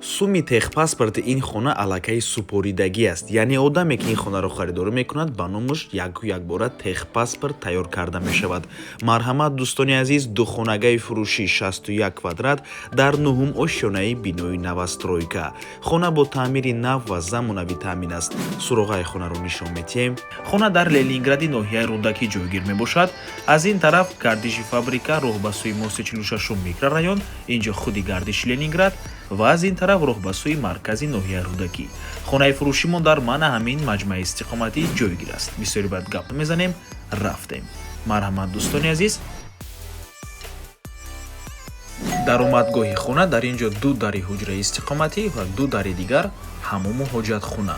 Суми техпаспорти ин хона аллакай супоридагӣ аст, яъне одаме, ки ин хонаро харидорӣ мекунад, ба номаш яку якбора техпаспорт тайёр карда мешавад. Марҳамат, дӯстони азиз, духонагаи фурӯшӣ, 61 квадрат, дар нуҳум ошёнаи бинои новостройка. Хона бо таъмири нав ва замонавӣ таъмин аст. Суроғаи хонаро нишон метиҳем. Хона дар Ленингради ноҳияи Рӯдакӣ ҷойгир мебошад. Аз ин тараф гардиши фабрика, роҳ ба сӯи мости 46-ум микрорайон, инҷо худи гардиши Ленинград, ва аз ин тараф роҳ ба сӯи маркази ноҳияи Рӯдакӣ. Хонаи фурӯшимон дар мана ҳамин маҷмӯаи истиқоматӣ ҷойгир аст. Бисёри баъд гап мезанем, рафтем. Марҳамат, дӯстони азиз. Даромадгоҳи хона: дар ин ҷо ду дари ҳуҷраи истиқоматӣ ва ду дари дигар ҳамому ҳоҷатхона.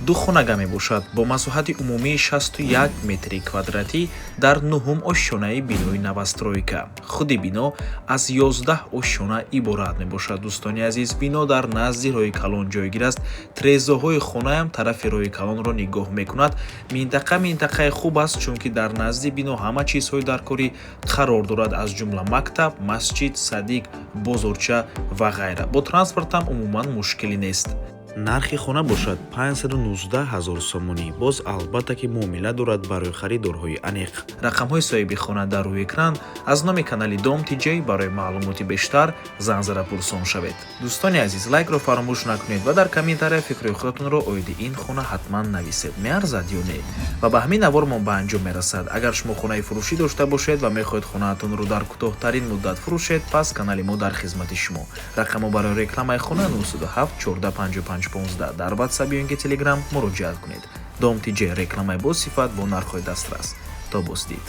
Ду хонага мебошад бо масоҳати умумии 61 метри квадратӣ дар нуҳум ошёнаи бинои новостройка. Худи бино аз 11 ошёна иборат мебошад. Дӯстони азиз, бино дар назди роҳи калон ҷойгир аст. Трезоҳои хонаам тарафи роҳи калонро нигоҳ мекунад. Минтақа минтақаи хуб аст, чунки дар назди бино ҳама чизҳои даркорӣ қарор дорад, аз ҷумла мактаб, масҷид, садик, бозорча ва ғайра. Бо транспортам умуман мушкилӣ нест. Нархи хона бошад 519 ҳазор сомонӣ. Боз, албатта, ки муомила дорад барои харидорҳои аниқ. Рақамҳои соҳиби хона дар рӯи экран. Аз номи канали Дом Тиҷей барои маълумоти бештар занг зада пурсон шавед. Дӯстони азиз, лайкро фаромӯш накунед ва дар комментария фикри худатонро оиди ин хона ҳатман нависед, меарзад ё не. Ва ба ҳамин навормон ба анҷом мерасад. Агар шумо хонаи фурӯшӣ дошта бошед ва мехоҳед хонаатонро дар кӯтоҳтарин муддат фурӯшед, пас канали мо дар хизмати шумо. Рақамҳо барои рекламаи хона 907 14 55 15. Дар Ватсап ё ин ки Телеграм муроҷиат кунед. Дом Тиҷей: рекламаи босифат бо нархҳои дастрас. То боздид.